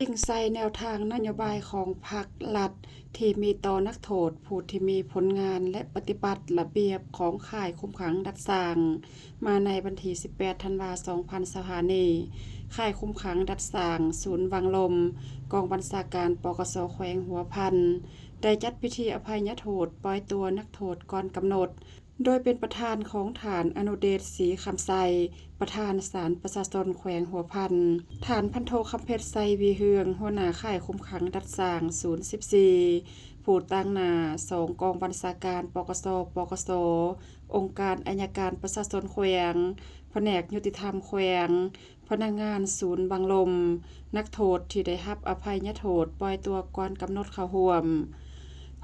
ອີງໃສ່ແນວທາງນະໂຍບາຍຂອງພັກລັດ ທີ່ມີຕໍ່ນັກໂທດຜູ້ທີ່ມີຜົນງານ ແລະ ປະຕິບັດລະບຽບຂອງຄ້າຍຄຸມຂັງດັດສ້າງ ມາໃນວັນທີສິບແປດ ທັນວາ ສອງພັນຊາວຫ້ານີ້, ຄ້າຍຄຸມຂັງດັດສ້າງສູນວັງລົມ ກອງບັນຊາການ ປກສ ແຂວງຫົວພັນ ໄດ້ຈັດພິທີອະໄພຍະໂທດປ່ອຍຕົວນັກໂທດກ່ອນກຳນົດ ໂດຍເປັນປະທານຂອງທ່ານ ອະນຸເດດ ສີຄຳໄຊ, ປະທານສານປະຊາຊົນແຂວງຫົວພັນ, ທ່ານ ພັນໂທ ຄຳເພັດໄຊ ວີເຮືອງ, ຫົວໜ້າຄ້າຍຄຸມຂັງດັດສ້າງສູນສິບສີ່, ຜູ້ຕາງໜ້າສອງກອງບັນຊາການ ປກສ, ປກສ, ອົງການໄອຍະການປະຊາຊົນແຂວງ, ພະແນກຍຸຕິທຳແຂວງ, ພະນັກງານສູນບັງລົມ, ນັກໂທດທີ່ໄດ້ຮັບອະໄພຍະໂທດປ່ອຍຕົວກ່ອນກຳນົດເຂົ້າຮ່ວມ.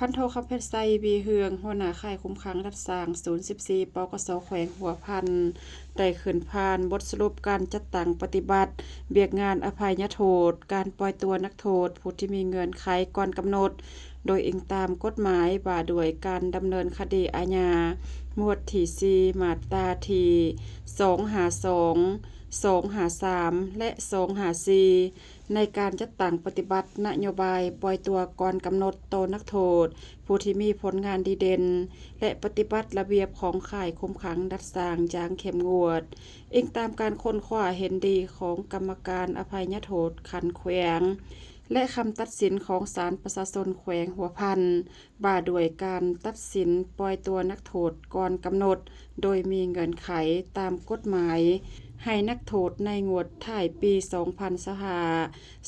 ພັນໂທ ຄຳເພັດໄຊ ວີເຮືອງ, ຫົວໜ້າຄ້າຍຄຸມຂັງດັດສ້າງສູນສິບສີ່ ປກສ ແຂວງຫົວພັນ ໄດ້ຂຶ້ນຜ່ານບົດສະຫຼຸບການຈັດຕັ້ງປະຕິບັດວຽກງານອະໄພຍະໂທດ, ການປ່ອຍຕົວນັກໂທດຜູ້ທີ່ມີເງື່ອນໄຂກ່ອນກຳນົດ ໂດຍອີງຕາມກົດໝາຍວ່າດ້ວຍການດຳເນີນຄະດີອາຍາ ໝວດທີສີ່ ມາດຕາທີສອງຫ້າສອງ, ສອງຫ້າສາມ ແລະ ສອງຫ້າສີ່ ໃນການຈັດຕັ້ງປະຕິບັດນະໂຍບາຍປ່ອຍຕົວກ່ອນກຳນົດຕໍ່ນັກໂທດຜູ້ທີ່ມີຜົນງານດີເດັ່ນ ແລະ ປະຕິບັດລະບຽບຂອງຄ້າຍຄຸມຂັງດັດສ້າງຢ່າງເຂັ້ມງວດ, ອີງຕາມການຄົ້ນຄວ້າເຫັນດີຂອງກຳມະການອະໄພຍະໂທດຂັ້ນແຂວງ ແລະ ຄຳຕັດສິນຂອງສານປະຊາຊົນແຂວງຫົວພັນ ວ່າດ້ວຍການຕັດສິນປ່ອຍຕົວນັກໂທດກ່ອນກຳນົດ ໂດຍມີເງື່ອນໄຂຕາມກົດໝາຍ ໃຫ້ນັກໂທດໃນງວດທ້າຍປີສອງພັນຊາວຫ້າ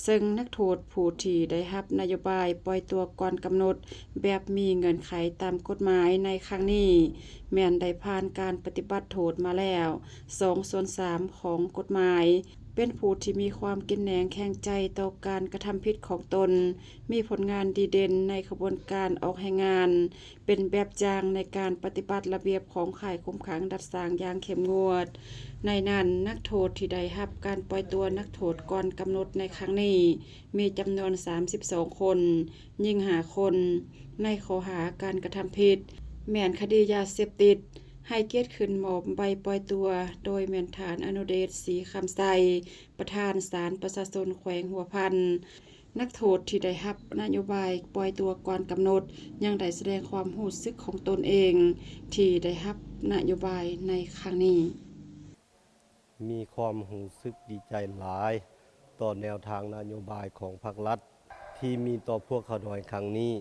ເຊິ່ງນັກໂທດຜູ້ທີ່ໄດ້ຮັບນະໂຍບາຍປ່ອຍຕົວກ່ອນກຳນົດແບບມີເງື່ອນໄຂຕາມກົດໝາຍໃນຄັ້ງນີ້ ແມ່ນໄດ້ຜ່ານການປະຕິບັດໂທດມາແລ້ວສອງສ່ວນສາມຂອງກົດໝາຍ, ເປັນຜູ້ທີ່ມີຄວາມກິນແໜງແຂງໃຈຕໍ່ການກະທຳຜິດຂອງຕົນ, ມີຜົນງານດີເດັ່ນໃນຂະບວນການອອກແຮງງານ, ເປັນແບບຢ່າງໃນການປະຕິບັດລະບຽບຂອງຄ້າຍຄຸມຂັງດັດສ້າງຢ່າງເຂັ້ມງວດ. ໃນນັ້ນ, ນັກໂທດທີ່ໄດ້ຮັບການປ່ອຍຕົວນັກໂທດກ່ອນກຳນົດໃນຄັ້ງນີ້ ມີຈຳນວນສາມສິບສອງຄົນ, ຍິງຫ້າຄົນ, ໃນຂໍ້ຫາການກະທຳຜິດ ແມ່ນຄະດີຢາເສບຕິດ, ໃຫ້ກຽດຂຶ້ນມອບໃບປ່ອຍຕົວ ໂດຍແມ່ນທ່ານ ອະນຸເດດ ສີຄຳໄຊ, ປະທານສານປະຊາຊົນແຂວງຫົວພັນ. ນັກໂທດທີ່ໄດ້ຮັບນະໂຍບາຍປ່ອຍຕົວກ່ອນກຳນົດ ຍັງໄດ້ສະແດງຄວາມຮູ້ສຶກຂອງຕົນເອງ ທີ່ໄດ້ຮັບນະໂຍບາຍໃນຄັ້ງນີ້. ມີຄວາມຮູ້ສຶກດີໃຈຫຼາຍຕໍ່ແນວທາງນະໂຍບາຍຂອງພັກລັດ ທີ່ມີຕໍ່ພວກຂ້ານ້ອຍຄັ້ງນີ້,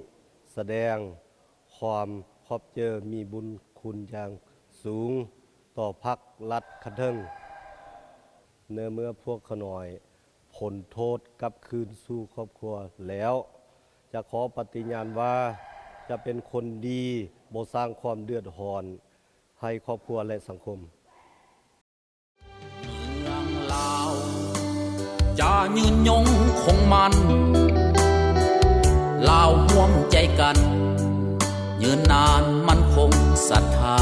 ສະແດງຄວາມຂອບເຈີມີບຸນຄຸນຢ່າງສູງຕໍ່ພັກລັດຂັ້ນເທິງ. ໃນເມື່ອພວກຂ້ານ້ອຍພົ້ນໂທດກັບຄືນສູ່ຄອບຄົວແລ້ວ, ຈະຂໍປະຕິຍານວ່າຈະເປັນຄົນດີ, ບໍ່ສ້າງຄວາມເດືອດຮ້ອນໃຫ້ຄອບຄົວ ແລະ ສັງຄົມ. ເມືອງລາວຈະຍືນຍົງຄົງໝັ້ນ, ລາວຮ່ວມໃຈກັນ ຍືນນານໝັ້ນຄົງສັດທາ.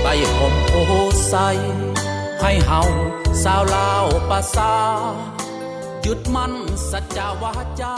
ໃຕ້ຮົ່ມໂພໄຊ ໃຫ້ເຮົາຊາວລາວປະຊາ ຍຶດໝັ້ນສັດຈະວາຈາ.